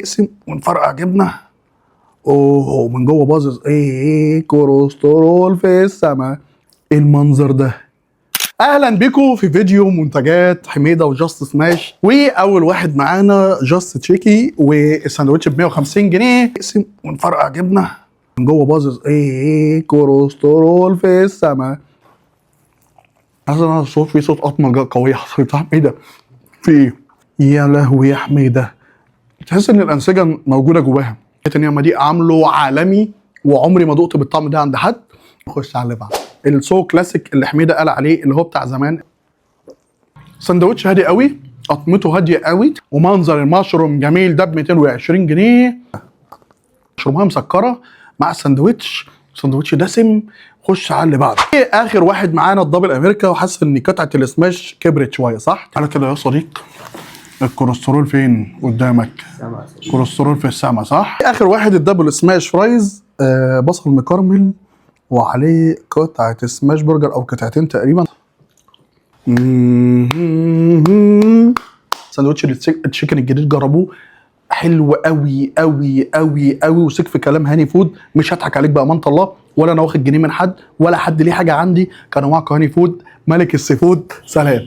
اقسم ونفرقع جبنه. اوه، من جوه باظظ. ايه كوليسترول في السما، ايه المنظر ده؟ اهلا بكم في فيديو منتجات حميده وجاست سماش. واول واحد معانا جاست تشيكي، والساندوتش ب 150 جنيه. اقسم ونفرقع جبنه، من جوه باظظ. ايه كوليسترول في السما. حاسس ان انا الصوت، في صوت قطمه قوية حصلت. ايه ده؟ في ايه؟ يا لهوي يا حميده، تحس ان الانسجة موجودة جواها. النعمة دي عامله عالمي، وعمري ما دقت بالطعم ده عند حد. نخش على اللي بعده، ال so classic اللي حميده قال عليه، اللي هو بتاع زمان. سندوتش هادي قوي، قطمته هادية قوي، ومنظر المشروم جميل. ده ب 220 جنيه. مشرومها مسكره مع السندوتش، سندوتش دسم. خش على اللي بعده. اخر واحد معانا ال double امريكا، وحاسس ان قطعه السماش كبرت شويه، صح؟ تعالى كده يا صديق، الكوليسترول فين قدامك؟ كوليسترول في السما، صح؟ اخر واحد ال double smash fries، بصل مكرمل وعليه قطعه smash burger او قطعتين تقريبا. ساندوتش ال chicken الجديد جربوه، حلو قوي قوي قوي قوي. وثق في كلام هاني فود، مش هضحك عليك بامانه الله، ولا انا واخد جنيه من حد ولا حد ليه حاجة عندي. كانوا معاكم هاني فود، ملك ال seafood. سلام.